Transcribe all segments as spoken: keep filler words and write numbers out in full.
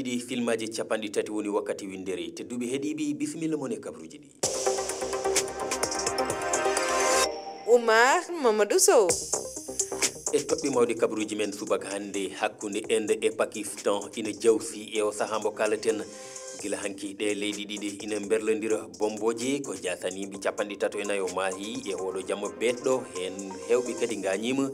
Ɗi filmaaji capanɗe tati woni wakkati winndere. Tedduɓe heɗiiɓe, bisimilla mon e kabruuji ɗi. Oumar Mamadou Sow. E toɓɓe mawɗe kabruuji men subaka hannde hakkunde Inde e Pakistan ina jawsi e o sahaa mbo kaalaten. Gila hanki ɗe leyɗi ɗiɗi ina mberlondira bombooje, ko jaatani yimɓe capanɗe tato e nayo maayi e oɗo jamma beeɗɗo, heen heewɓe kadi ngaañiima.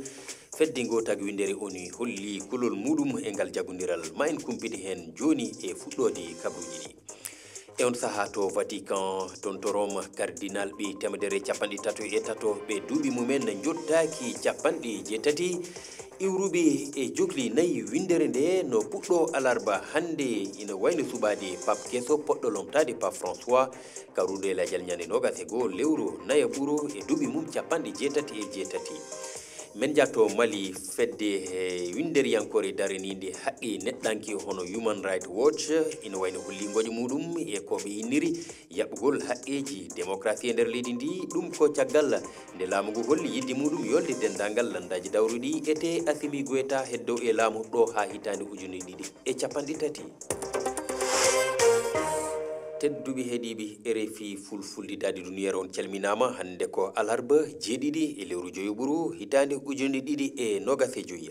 Fedde ngootaaki winndere ONU holli kulol muɗum e ngal jagondiral. Ma en kumpiti heen jooni e fuɗɗoode kabruuji ɗi. E on sahaa to Vatican, toon to Rome, kardinalɓe teemedere capanɗe tato e tato ɓe duuɓi mumen njottaaki capanɗe jeetati. Iwruɓe e jokli nayi winndere nde no puɗɗo alarba hannde ina wayno suɓaade Pape keso poɗɗo lomtaade Pape François, ka ruude lajal ñande noogas e goo lewru nayaɓuru e duuɓi mum capanɗe jeetati e jeetati. Men jatto Mali, fedde e winnderiyankoore daraniinde haqqe neɗɗanke hono Human Rights Watch ina wayno holli ngoƴo muɗum e ko ɓe inniri yaɓɓugol haqqeeji démocratie e nder leydi ndi. Ɗum ko caggal nde laamu ngu holli yiɗde muɗum yolde denndaangal lanndaaji dawruɗi etee Assimi Goïta heddo e laamu ɗo haa hitaande ujunere ɗiɗi e capanɗe tati. Tedduɓe heɗiiɓe, RFI Fulfulde Daande Duniyaaru on calminaama. Hannde ko alarba jeeɗiɗi e lewru joyoɓuru hitaande ujunere ɗiɗi e noogas e joyi.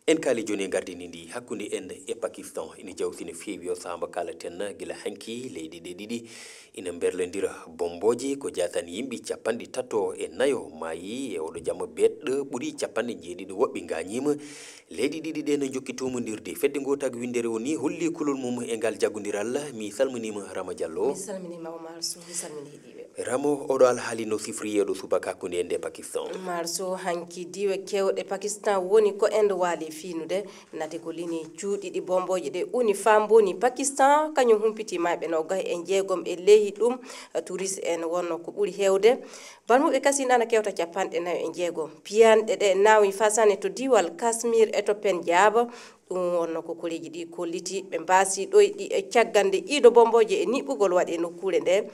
En kaali jooni e gardini ndi hakkunde Inde e Pakistan ina jawsi no feewi o sahaa mbo kaalaten gila hanki leyɗe ɗe ɗiɗi ina mberlondira bombooje ko jaatani yimɓe capanɗe tato e nayo maayi e oɗo jamma beeɗɗo ɓuri capanɗe jeeɗiɗi woɓɓe ngaañiima. Leyɗe ɗiɗi ɗe no njokki tuumondirde. Fedde ngootaaki winndere ONU holli kulol mum e ngal jagondiral. Mi salminiima Rama Diallo. Mi salminiima Oumar Sow, mi salmini heɗiiɓe. Ramo, oɗo alhaali no sifri yeeɗo subaka hakkunde Inde e Pakistan. Oumar Sow, hanki diiwe keewɗe Pakistan woni ko Inde waali fiinude. Nate ko lini cuuɗi ɗi bombooje ɗe uni faa mboni Pakistan, kañum humpiti maayɓe noogas e jeegom e ley ɗum, touriste en wonno ko ɓuri heewde. Balmuɓe kasini ana kewta capanɗe nayo e jeegom. Piyanɗe ɗe naawi faa sanne to diiwal Kashmir e to Pendjab. Ɗum wonno ko koreeji ɗi kolliti ɓe mbaasi ɗoyɗi e caggal nde iido bombooje e niɓɓugol waɗi e nokkuure nde.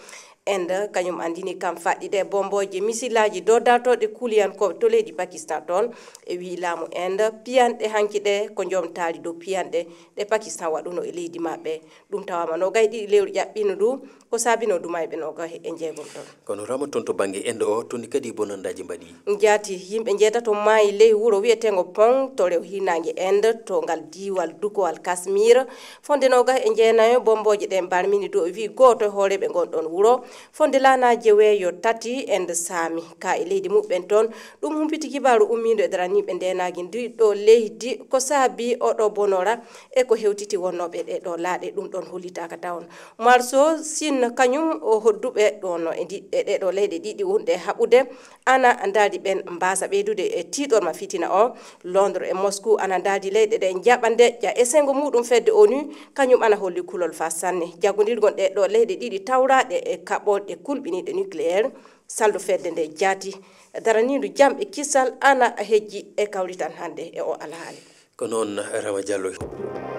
Inde kañum anndini kam faɗɗi ɗe bombooje misilaaji dow dartooɗe kuuliyankooɓe to leydi Pakistan toon. E wii laamu Inde, piyanɗe hanki ɗe ko njoomtaali dow piyanɗe ɗe Pakistan waɗuno e leydi maɓɓe. Ɗum tawaama noogas e ɗiɗi lewru ƴaɓɓiino ndu, ko saabinoo duumayɓe noogas e jeegom toon. Kono Rama, toon to bannge Inde o, toon kadi bonanndaji mbaɗi. Jaati, yimɓe njeetato maayi ley wuro wiyeteengo Pong to rewo hiirnaange Inde, to ngal diiwal dukowal Kashmir. Fodde noogas e jeenayo bombooje ɗe mbarmini dow e wii gooto e hooreeɓe ngon ɗon wuro. Fodde laanaaji jeweeyo tati Inde saami ka e leydi muɓɓen toon. Ɗum humpiti kibaaru ummiindo e daraniiɓe ndeenaange ndi ɗo leydi. Ko saabi oɗo bonora e ko hewtiti wonnooɓe ɗee ɗoo laaɗe, ɗum ɗon hollitaaka tawon. Oumar Sow, Siin kañum o hodduɓe ɗon e ndi-, e ɗee ɗoo leyɗe ɗiɗi wonɗe haɓude ana ndaardi ɓen mbaasa ɓeydude e tiiɗorma fitina o. Londres e Moscou ana ndaardi leyɗe ɗe njaɓa ndeƴƴa e senngo muɗum fedde ONU, kañum ana holli kulol faa sanne. Jaggondirgol ɗee ɗoo leyɗe ɗiɗi tawraaɗe e kaɓorɗe kulɓiniiɗe nucléaire, saldo fedde nde jaati daraniindu jam e kisal ana hejji e kawrital hannde e o alhaali. Ko noon, Rama Diallo.